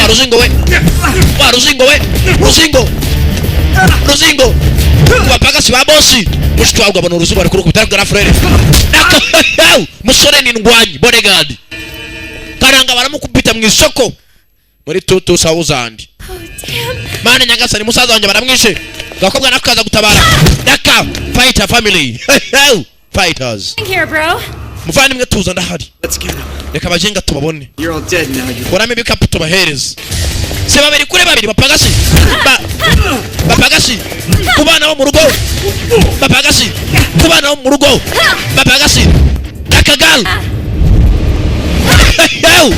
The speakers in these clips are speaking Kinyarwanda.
Wa ruzingo we, wa ruzingo we, ruzingo, ruzingo ku bapagasi ba bosi. Mushiki wawe abona uruzingo, bari kurukubita grand frère. Musore ni ndwanyi, bodyguard karanga, baramukubita mu isoko muri 2000. Oh, damn. Mana nyagasani, musaza wanjye baramwishe! Gakobwa nako kaza gutabara daka. Fighter family, fighters. Here, bro. Muvandimwe, tuza, ndahari. Let's get him. Reka bagenga tubabone. You're all dead now, you. Kuramo ibikapu tubahereze. Si babiri kuri babiri, bapagasi bapagasi ku bana bo mu rugo, bapagasi ku bana bo mu rugo, bapagasi akagaru.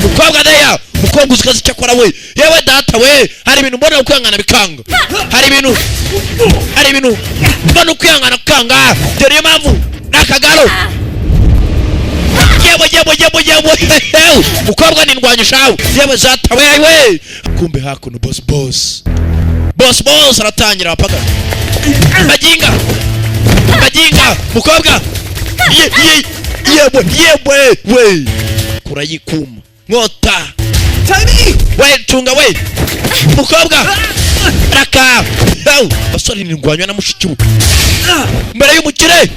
Mukobwa deya, mukobwa uzi kazi icyo akora we. Yewe data we, hari ibintu mbona ukwihangana bikanga, hari ibintu mbona ukwihangana kukanga. Dore niyo mpamvu ni akagaro. Yewe, yewe, yewe, yewe, mukobwa ni ndwanya shawe. Yewe zata we we, kumbe hakuno boss, boss, boss, boss aratangira abapaga bajinga bajinga. Mukobwa ye ye, yewe, yewe we, kurayikuma nkota. Tiny! We tunga we, mukobwa raka. Yaw, basore ni ndwanywa na mushiki we mbere y'umukire.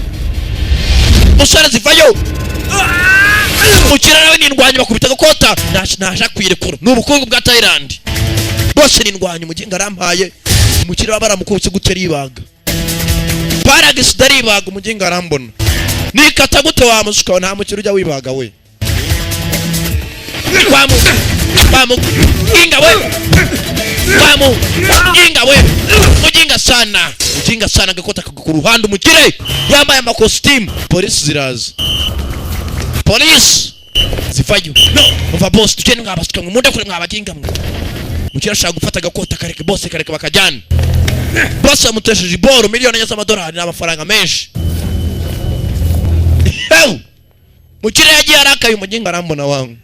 Musore zivayo, umukire nawe ni indwanyi, bakubita agakota, ntasha kuyirekura. Ni ubukungu bwa Thailand bose ni indwanyi. Umuginga arampaye, umukire baba baramukubise gutya aribaga, paragisida aribaga. Umuginga arambona nikata gute? Wa musuka, nta mukire ujya wibaga we. Wamu wamuginga we, wamuginga we, mujinga sana, mujinga sana. Agakota kagwa ku ruhande. Umukire yambaye amakositimu, polisi ziraza, polisi zivayo. No umva boss, tugende mwabasuka mwe, mundekure mwabaginga mwe. Mukire ashaka gufata agakota, kareke boss, kareke bakajyana. Boss yamutesheje iboro, 4 miliyoni z'amadolari ni amafaranga menshi. Hew! Mukire yagiye arakaye. Umuginga arambona wangu.